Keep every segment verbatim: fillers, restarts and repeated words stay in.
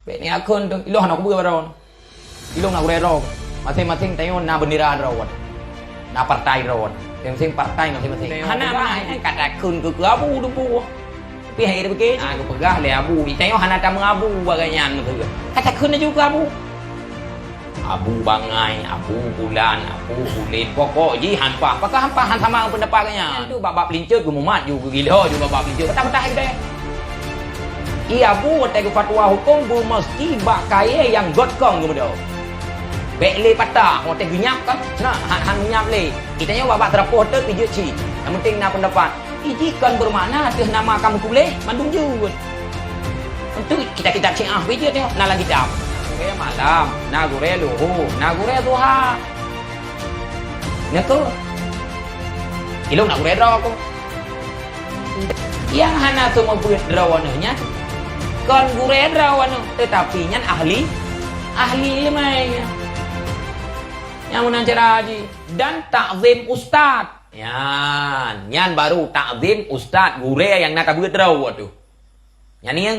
Bèk neujak kheun teuh, ilôn hana kubeue baroe. Ilôn na gurèe droe. Maséng-maséng tanyoe na beundera droe. Na partai droe. Maséng-maséng partai maséng-maséng. Hana, hana, hana, ka takheun keu, keu Abu teungku. Tapi hai reubeuke, na geupeugah lé Abu, di tanyoe hana tameuabu bagai nyan meuteue. Ka takheun laju keu Abu. Abu Bangai, Abu Bulan, Abu Ulin, pokok jih han paih. Pakon han paih, han sama peundapat geuh nyan. Nyan tu bak-bak peulincut geumumat ju, geugilo ju bak-bak peulincut. Patah-patah hai geude. I Abu watèe geufatwa hukôm beumeusti bak kayèe nyang gèt kong geumeudoe. Bèk lé patah, watèe geunyab kan? Nah, han, han meunyab lé. I tanyoe bak-bak teurapoh teuk pih jeuet cit. Nyang penting na peundapat. I jih kon beumakna ateueh nama ka meutuléh mandum jeuet. Untuk kitab-kitab Syiah pih jeuet nyoe na lam kitab. Gurèe malam, na gurèe luho, na gurèe duha. Nyan keuh. Ilôn na gurèe droe keuh. Nyang hana seumeubeuet droeneuh nyan kon gurèe droeneuh, teutapi nyan ahli, ahli ileumèe nyan. Nyang meunan cara jih dan takzim ustaz. Nyan, nyan baru takzim ustaz gurèe nyang na tabeuet droe teuh. Nyan nyang,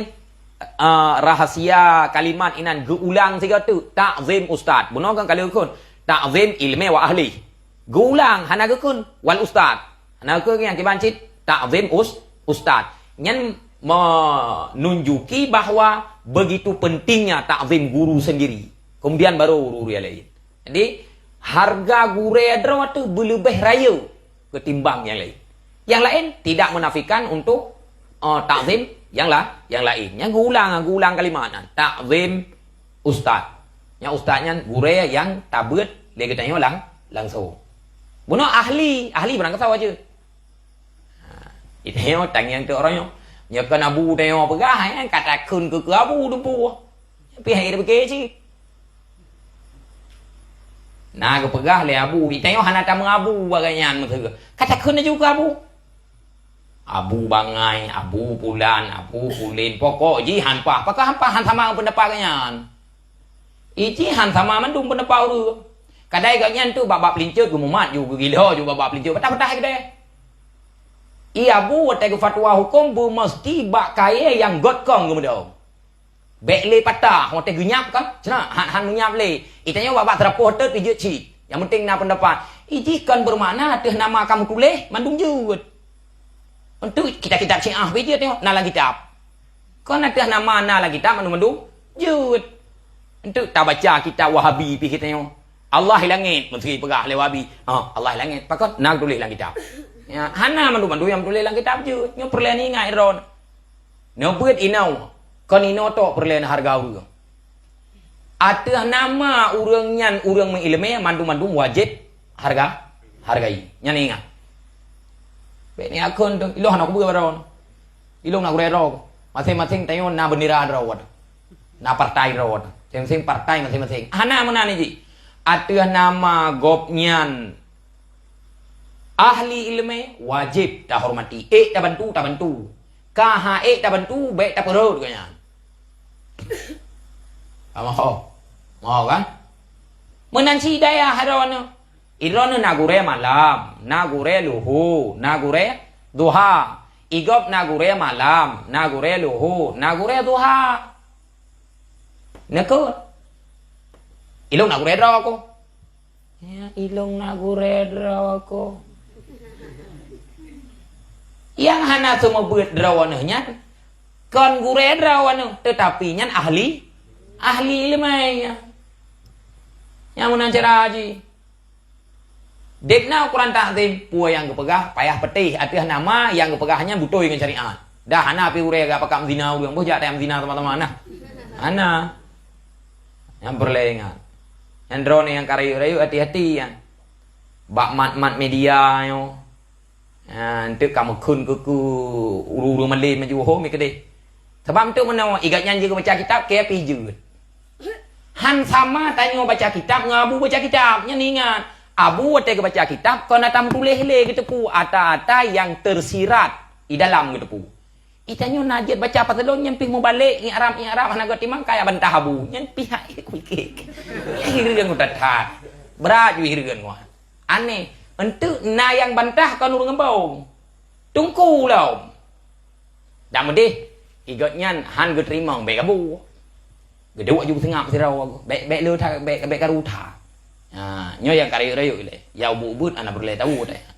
eh, rahasia kalimat inan geuulang sigoe teuk, takzim ustaz. Bunoe kan ka lheueh kheun, takzim ileumèe wa ahli. Geuulang, hana geukheun wal ustaz. Hana geukheun nyang kiban cit, takzim us-, ustaz. Nyan menunjuki bahwa begitu pentingnya takzim guru sendiri. Kemudian baru guru-guru yang lain. Jadi, hareuga gurèe droe teuh beuleubèh rayeuk ketimbang nyang laén. Nyang laén tidak menafikan untuk, eh, takzim nyang la-, nyang laén. Nyang geuulang, geuulang kalimat nyan. Takzim ustaz. Nyang ustaz nyan gurèe nyang tabeuet lé geutanyoe lang-, langsông. Bunoe ahli, ahli barangkasoe jeuet. Ha, geutanyoe tangieng teuk uroe nyoe. Nyoe kon Abu tanyoe peugah, eh, ka takheun keu, keu Abu teungku. Pih hai reubeuke cit. Na geupeugah lé Abu, di tanyoe hana tameuabu bagai nyan meuteue. Ka takheun laju keu Abu. Abu Bangai, Abu Bulan, Abu Ulin, pokok jih han paih. Pakon han paih, han sama peundapat geuh nyan. I jih han sama mandum peundapat ureueng. Kadai geuh nyan tu bak-bak peulincut geumumat ju, geugilo ju bak-bak peulincut, patah-patah hai geude. I Abu watèe geufatwa hukôm beumeusti bak kayèe nyang gèt kong geumeudoe. Bèk lé patah, watèe geunyab kan? Cit na, han, han meunyab lé. I tanyoe bak-bak teurapoh teuk pih jeuet cit. Nyang penting na peundapat. I jih kon beumakna ateueh nama ka meutuléh mandum jeuet. Untuk kitab-kitab Syiah pih jeuet nyoe na lam kitab. Kon ateueh nama na lam kitab mandum-mandum jeuet. Untuk tabaca kitab Wahabi pih geutanyoe. Allah i langèt, meuseuti peugah lé Wahabi. Ah, Allah i langèt. Pakon na geutuléh lam kitab. Ya, hana mandum-mandum nyang meutuléh lam kitab jeuet. Nyoe peureulèe ingat droe. Nyoe beuet inoe, kon inoe tok peureulèe hareuga ureueng. Ateueh nama ureueng nyan ureueng meuileumèe, mandum-mandum wajéb hareuga, hareugai. Nyan ingat. Bèk neujak kheun teuh, ilôn hana kubeue baroe. Ilôn na gurèe droe. Maséng-maséng tanyoe na beundera droe. Na partai droe. Maséng-maséng partai maséng-maséng. Hana meunan jih. Ateueh nama gobnyan ahli ileumèe, wajéb tahormati. Ék tabantu, tabantu. Ka han ék tabantu, bèk tapeurhot geuh nyan. Ka moh? Moh kan? Meunan cit dayah droeneuh. Droeneuh na gurèe malam, na gurèe luho, na gurèe duha. I gob na gurèe malam, na gurèe luho, na gurèe duha. Nyan keuh. Ilôn na gurèe droe keuh. Ya, ilôn na gurèe droe keuh. Nyang hana seumeubeuet droeneuh nyan kon gurèe droeneuh, teutapi nyan ahli, ahli ileumèe nyan. Nyang meunan cara jih. Deb na ukuran takzim, peue nyang geupeugah payah peutéh ateueh nama nyang geupeugah nyan beutôi ngon syariat. Dah hana pih gurèe gak pakam zina ureueng, boh jak tayang zina teuma-teuma nah. Hana. Nyang peureulèe ingat. Nyang droeneuh nyang ka rayeuk-rayeuk hati-hati nyan. Bak mat-mat media nyoe. Ha, enteuk ka meukheun keu, keu ureueng-ureueng malém maju ho mi keudeh. Sabab enteuk meunoe, i gobnyan jeuet geubaca kitab, kèe pih jeuet. Han sama tanyoe baca kitab ngon Abu baca kitab. Nyan ingat, Abu watèe geubaca kitab kon ata meutuléh lé geuteupeue ata-ata nyang tersirat di dalam geuteupeue. I tanyoe na jeuet baca pasalon nyan pih mubalek, i'rab, i'rab hana geutimang kaya bantah Abu. Nyan pih hak ikui kek. Hireuen geuh that-that. Brat ju hireuen geuh. Aneh. Enteuk na nyang bantah kon ureueng geumbong. Teungku lom. Dak meudeh, i gobnyan han geuteurimong bèk Abu. Geuduek ju seungab sidroe, bèk, bèk le that, bèk, bèk karu that. Ha, nyoe nyang ka rayeuk-rayeuk ilèe. Ya ubeuet-ubeuet hana peureulèe tabu teuh.